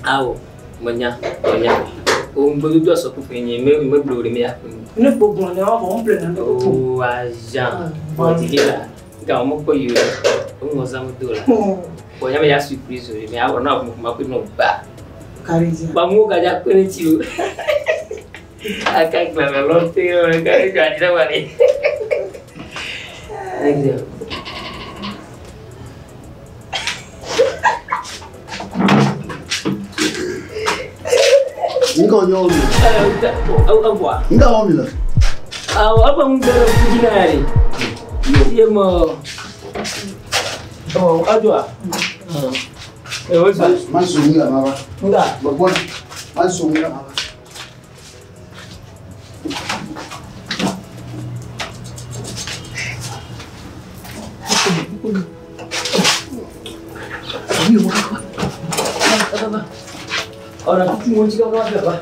Awo, menya, menya. O ŋugbedodo asɔkuƒe nye me megblɔ ɖe mea. Ne gbogbo ne wɔwɔ ŋu ple na ne O ajan. Bɔdi la. Ga wɔn kpɔ yi o. O ŋɔ zan do la. Bɔn ya me ya surprise o. Me awɔ na mo ma ko no ba. Kari Ba mo ga ja pe ne ti o. Aka gba me lɔ te o. Ka ga di la wa ni. Nka onye ọrụ. Awo Nka ọ mila. awo apa ń bẹ̀rẹ̀ fújì náà rè. Iye mọ̀. Ọ̀ adùn à. Ẹ o sọ. Ma so nga ma ba. Nga. Gbogbo ma so nga ma ba. Ọ̀nà tuntun mo ti kọ́kọ́ wá bẹ̀ wá.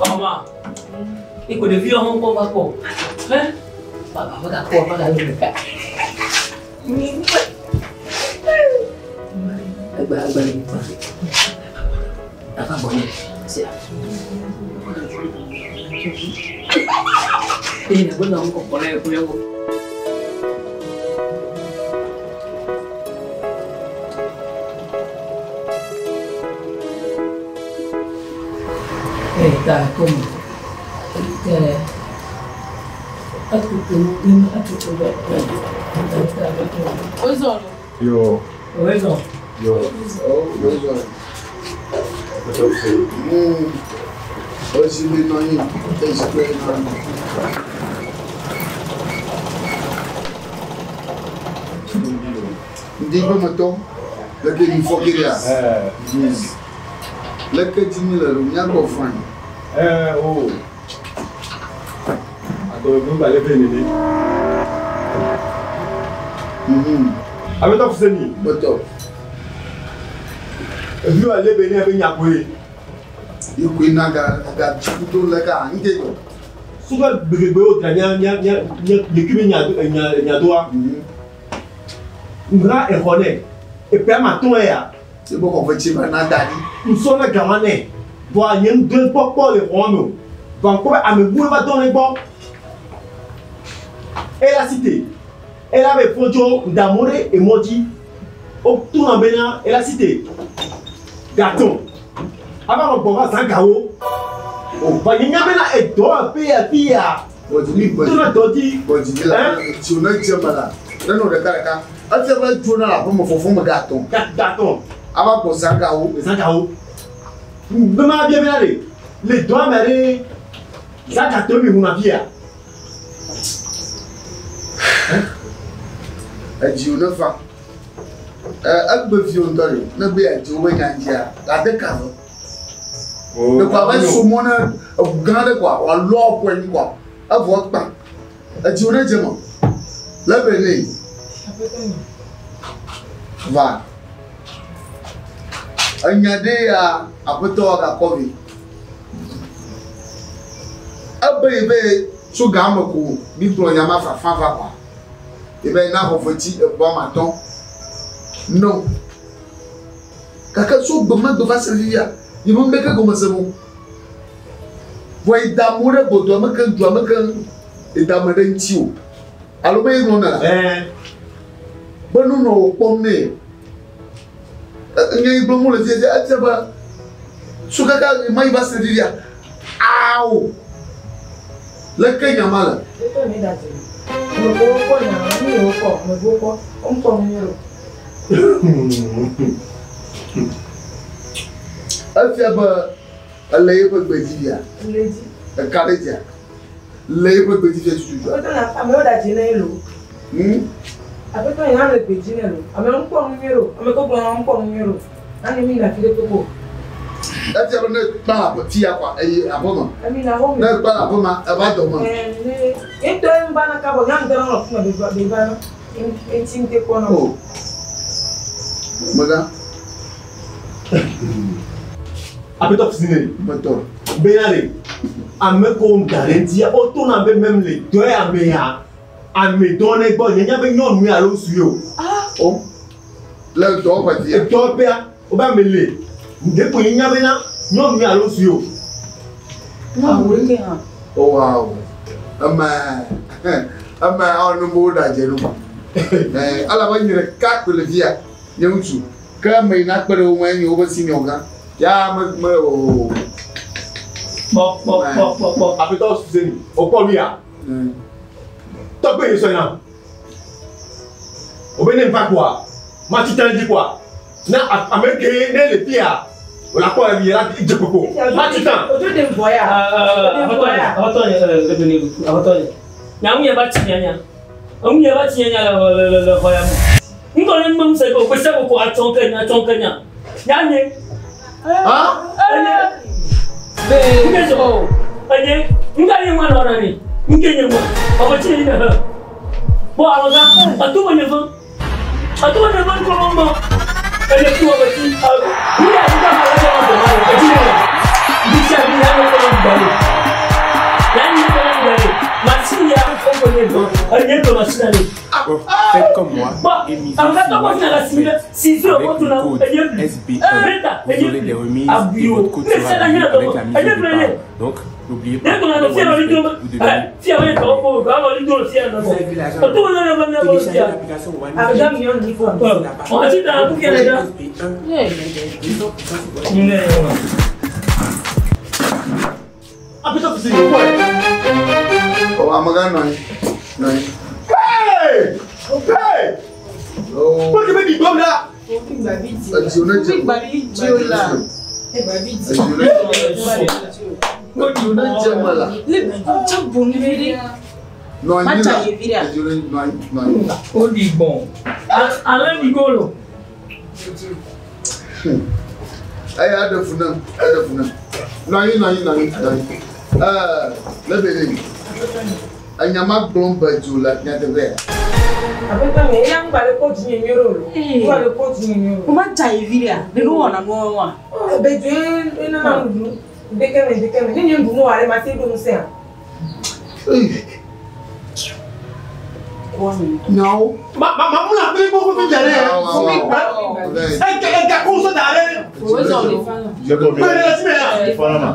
Mama, iko ɖevi hã kpɔ va kpɔ. Hɛ? Baba megakpɔ megalé ɖeka. Egba egba le kpɔ. Ava gbɔ nɛ. Sia. Eye nàgbe nɔ ŋkɔ kpɔ ne kple wo. Eh, ta como. Yo. Owezo. Yo. Oh, yo so. O si mi no yin. E si pe na. Ndi be me tɔ leke mi fɔ ke ɖea. Leke dzi mi le ɖo míagbɔ fine. Eh, oh. Attends, vous allez venir. Avec toi, Fuseni. Betɔ. Vu aller venir avec Nyakwe. Ikoe na ga ga dzikudo le ka nke kɔ. Souvent, gbegbe o dra nya nya nya nya yekime nya nya nya doa. Ngra ehone. E pe ma ton ya. Ebe kɔ fɛ tsi va na da ɖi. Nsɔ na gawa nɛ. Voa nye ŋdɔe kpɔkpɔ le xɔa me o. Voa ŋkpɔ be ame buwo va dɔ ne gbɔ. Ela cité. Ela be fɔ tso ŋdamɔ ɖe emɔ dzi. O tona bena ela cité. Gatɔn. Ava nɔ gbɔ va zã gawo. O va nye nya bena edɔ afi afi ya. Bɔdzi Tona dɔ dzi. Bɔdzi la tsi o ne dze me la ne nɔ ɖeka ɖeka efia be dzona le aƒeme fɔfɔ me gatɔn. Gatɔn. Ava gbɔ zã gawo. Zã gawo. Bema bia bena le le dɔa me ɖe zã gatɔn mi ŋuna fia. Edzi o ne fa. Ɛ egbe vi o ŋutɔ ɖe ne be edzi o be nya dzia la de ka ve. Ɖeko abe somɔ ne eʋu gã ɖe kɔa wòalɔ ƒu anyi kɔa evɔ kpa. Edzi o ne dze me. Le be ne va. Enya ɖe ya aƒetɔ gakɔ vi. Ebe yi be tso game ko mi gblɔ nya ma fafa va kɔa. Ebe na xɔ fetsi eƒe woame atɔ̃. No. Gake tso gbe ma gbe va se fifia, yi me ŋɖeke gɔme sem o. Vɔ yi da amewo ɖe godoa me keŋ, dua me keŋ, yi da ame ɖe ŋuti o. Alo be ye ŋlɔ nɛ la? Be nu nɔ wò kpɔm nɛ. Nye yi gblɔm wole fia efia be so kaka ma yi va se fifia. Ao! Leke nya ma le? Aƒetɔ nye ɖadze. Ame kewo kpɔ nya, nu yi wokpɔ, ame kewo kpɔ, womekpɔ nu nyuie o. Efia be ele yeƒe gbe dzi fia. Le edzi. Eka ɖe dzia? Le yeƒe gbe dzi fia tututua? Aƒetɔ nye amewo ɖadze ne ye lo. Aƒetɔ nye hã le gbe dzi ne lo. Amewo mekpɔ nu nyuie o. Ame kewo gblɔ na womekpɔ nu nyuie o. Nane mi na fi ɖe kpekpe o. Efia be ne kpa aƒe fia kɔa eyi aƒe me. Emi na xɔ me. Ne kpa aƒe ma eva dɔ me. Ɛɛ ne ye ŋutɔ ye ŋva na kabɔ nya ŋutɔ na nɔ fi ma be be va na. Ŋti ŋte kpɔ na. O. Mega. Aƒetɔ Fusine. Metɔ. Bena le ame kewo da ɖe ŋutia wotona be mem le dɔ ya mea ame dɔ ne gbɔ nye nya be nyɔnu ye alo ŋutsu ye o. O. Le dɔwɔƒe fia. Dɔwɔƒea wobe ame le ɖe ko nye nya bena nyɔnu ye alo ŋutsu ye o. Nyɔnu ke hã. O wow. Eme eme awɔ nu be woɖadze nu. Ɛɛ elabe nye ɖeka koe le fia nye ŋutsu. Ke ame yi nakpe ɖe wo ŋu enye woƒe senior gã. Ya me me o. Kpɔ kpɔ kpɔ kpɔ kpɔ. Aƒetɔ Fusine wokpɔ nu ya. Tɔgbe yi sɔ na. Wobe ne va kɔa matsi tã dzi kɔa na ame ke ne le fia wòle akpɔ evi la dze koko matsi tã. Ojo de ŋgɔ ya. Aƒetɔ nye aƒetɔ nye ebe ne aƒetɔ nye. Nya ŋu nye va tsi nya nya. Eŋu nye va tsi nya nya le le le le xɔ ya me. Ŋkɔ ne ŋmem se ko gbese ko atsɔ ke nya atsɔ ke nya. Nya nye. Ha? Enye. Ŋke zɔ. Enye. Ŋka nye ŋua nɔ na ni. Ŋke nye ŋua. Ɔbɛ tsi ne he. Bɔ alɔga. Atu me nye fã. Atu me nye fã ŋkɔ mɔ mɔ. Enye tu ɔbɛ tsi. Mi ya ŋka ma le ma dɔ ma le. Etsi ne. Bisi abi ya ne kɔ ma gba le. Ya nye kɔ ma gba le. Masi ya kɔ nye dɔ. Enye dɔ masi na le. Faites comme moi et misez sur Avec le code SB1, vous aurez des remises et votre code sera valide avec la mise au départ. Donc, n'oubliez pas, vous devez... Vous avez vu l'argent. Téléchargez l'application One Aƒetɔ Fusine kpɔe. O amegã nɔ anyi. Nɔ anyi. Hey! Hey! O. Kpɔ ke be ɖi gbɔm ɖa. Edziwo ne dze. Dziwo la. Edziwo ne Edziwo ne dze me la. Tso bonu vi ɖe. Nɔ anyi Matsa la. ye vi ɖea. Edziwo ne nɔ anyi nɔ anyi. O di gbɔn. Alẽ di golo. Eya eɖe fu nam eɖe fu nam. Nɔ anyi nɔ anyi nɔ anyi nɔ anyi. Ɛɛ le be ne. Enya ma gblɔm be dzo le nyateƒea. Aƒetɔ nye eya ŋgba le kpɔ dzi nye nyuie o. Ŋgba le kpɔ dzi nye nyuie o. Wo ma dza ye vi ɖea. Ne nu wɔna nuwo wa. Ebe dzo ye enana nuɖuɖu. Ɖeke me ɖeke me. Ne nye nuɖuɖu wa ɖe ma te ɖo ŋusẽa. Eyi. Nyawo. Ma ma ma mu na kple gbogbo fi dza ɖe. Ega ega ko sɔ da ɖe. D'accord, Kpe ɖe le si me ya. Fana.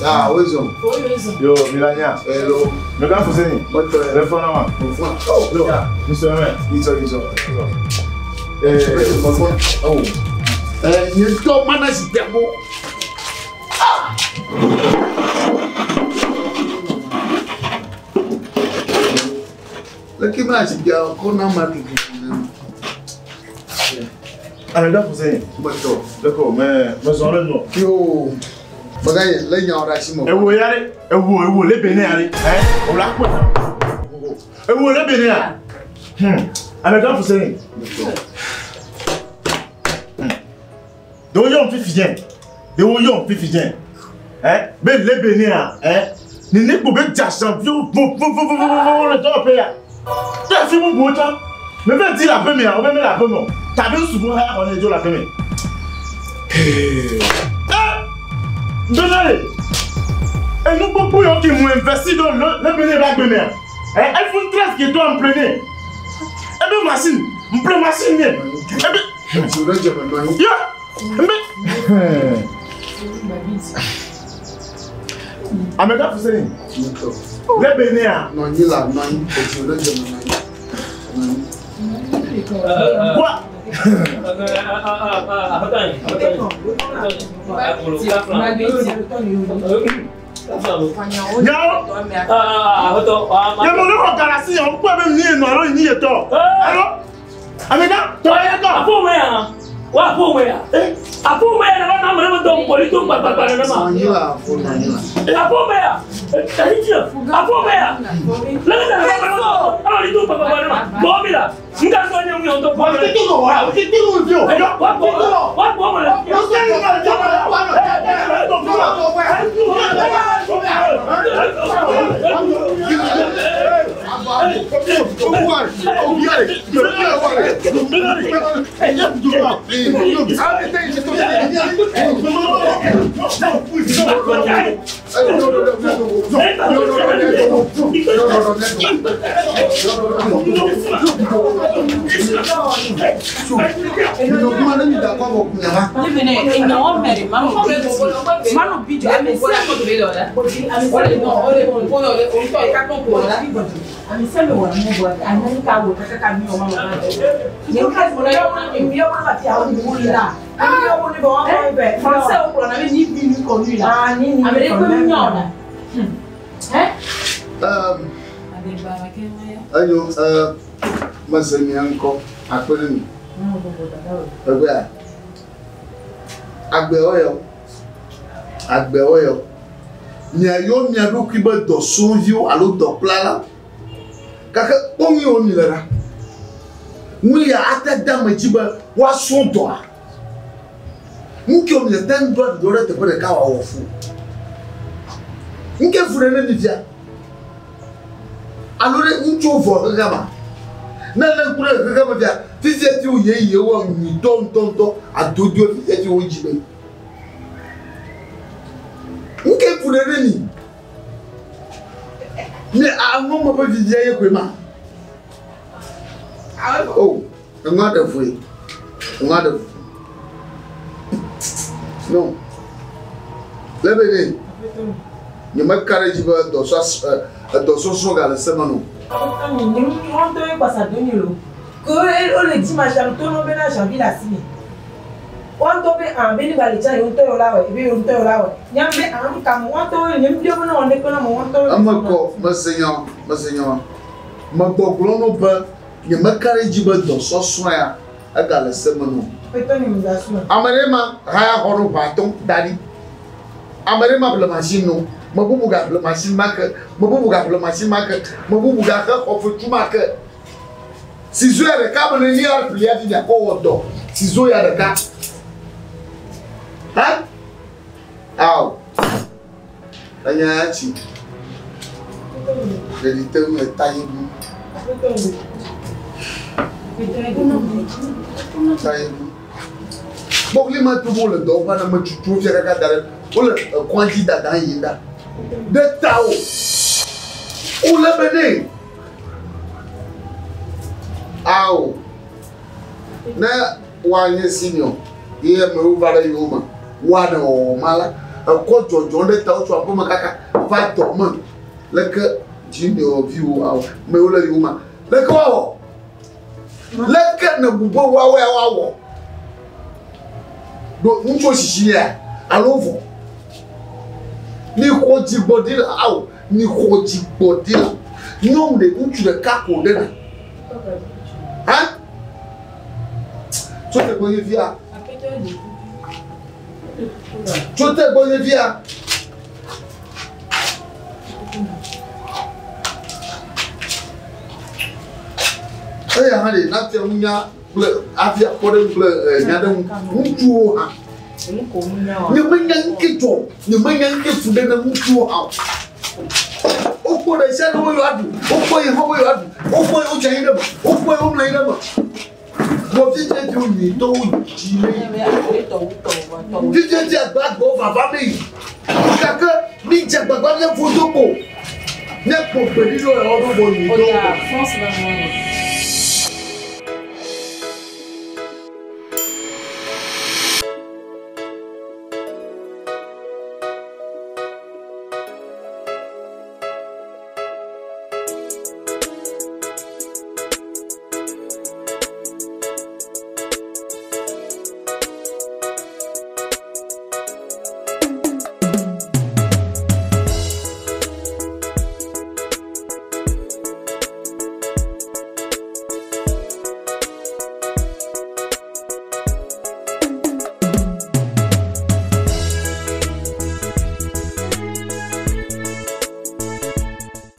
Ah, wezo. Yo, Milania. Hello. Le grand Fousseni. Metɔ. Le Fana. Oh, Yo, nous sommes. Nitsɔ nitsɔ. Eh, Oh. Ɛɛ nye ŋutɔ mana si te ko. Leke mana si tea ko na ma tutu. ah, le grand Fousseni. Metɔ. D'accord, mais mais on le nom. Yo. Mega ye le nyawo ɖe asi me. Ewo ya ɖe, ewo ewo le Benin ya ɖe, hein? O la kpɔ. Ewo le Benin ya. Ah, le grand Fousseni. Dewo yɔ fifi dze. Dewo yɔ fifi dze. Hein? Be le Benin ya, hein? Nene kpo be dza champion vo vo vo vo vo vo le dɔwɔƒe ya. Te fi bubuwo tsã. Me ve di le aƒe mea, wobe mele aƒe me o. Tabe ŋutsu hã xɔ ne dzo le aƒe me. Eh! Bena le. Enu gbogbo yiwo ke mu investi ɖo le le Benin be agbe mea. Hein? iPhone 13 ke to amplene. Ebe machine, mple machine ne. Ebe Edziwo ne dze me nɔ anyi. ya. Mbe. Amegã Fuseni. Metɔ. Le Benin ya. Nɔ anyi la nɔ anyi. Edziwo ne dze me nɔ anyi. Nɔ anyi. Quoi? Ayo, mese mi ŋkɔ akpe ɖe mi. Egbea, agbewo yɔ, agbewo yɔ. Miayɔ mia ɖokui be dɔsrɔ̃viwo alo dɔkplala. Gake kpɔ nu yiwo mi le ɖa. Nu ya ate de ame dzi be woasrɔ̃ dɔa. Nu kewo mi le te ŋu ɖo aɖuɖɔ ɖe teƒe ɖeka wòawɔ fu. Nu ke fu ɖe ne mi fia. Alo ɖe ŋutsuwo vɔ xexea ma. Ne lé ŋku ɖe xexea me fia, fifia ti wo yeye wɔ nyuitɔ ŋutɔŋutɔ adodoe fifia ti wo dzi be. Nu ke fu ɖe ne mi. Mi aŋɔ me ƒe vivia ye koe ma. O, eŋua ɖe voe. Eŋua ɖe vo. No. Le be ne. Nye meka ɖe edzi be dɔsɔsrɔ̃ gale se me no. Eme kɔ mese nya mese nya megbɔgblɔ no be nye meka ɖe edzi be dɔsɔsrɔ̃ ya egale se me no. Ame ɖe ma haya xɔ ɖo ʋe atɔ̃ da ɖi. Ame ɖe ma ƒle machine no. Me bubu gaƒle machine ma ke. Me bubu gaƒle machine ma ke. Me bubu gaxe xɔ fetu ma ke. Ciseau ya ɖeka me ne ya ƒli hafi miakɔ wɔ dɔ. Ciseau ya ɖeka. Ha? Ao. Enya ya tsi. Ɖeɖi te ŋu le ta yi ŋu. Ta yi ŋu. Kpɔkli ma to mo le dɔ ƒe ame tutu fia kaka da ɖe. Wole ekɔa dzi dada yi ɖa. Ɖe ta o. Wole be ne. Ao. Ne woanye senior ye amewo va ɖe yewo me woaɖe wɔwɔ ma la ekɔ dzɔdzɔ ɖe ta wotso aƒeme kaka va dɔ me leke junior viwo awɔ mewo le yewo ma leke woawɔ leke ne bu be woawoe woawɔ ɖo ŋutsuwo sisi ya alo vɔ mi xɔ dzigbɔɖi la awo mi xɔ dzigbɔɖi la nyɔnu ɖe ŋutsu ɖeka ko ɖe na hã tso te gbɔ nye via tso te gbɔ nye via eya hã ɖe natia ŋu nya kple hafi akpɔ ɖe ŋu kple nya ɖe ŋu ŋutsuwo hã nye menya ŋke dzɔ nye menya ŋke fu ɖe ne ŋutsuwo hã o wokpɔ ɖe sia ɖe wo yɔ aɖu wokpɔ yi hã wo yɔ aɖu wokpɔ yi wotsi anyi ɖe me wokpɔ yi womlɔ anyi ɖe me vɔ fifia wo nyuitɔwo dzi me fifia ti agbagbawo vava me yi gake mi dze agbagba mía ƒo do ko mía kpɔ gbeɖi ɖo yewoa ɖo vɔ nyuitɔwo.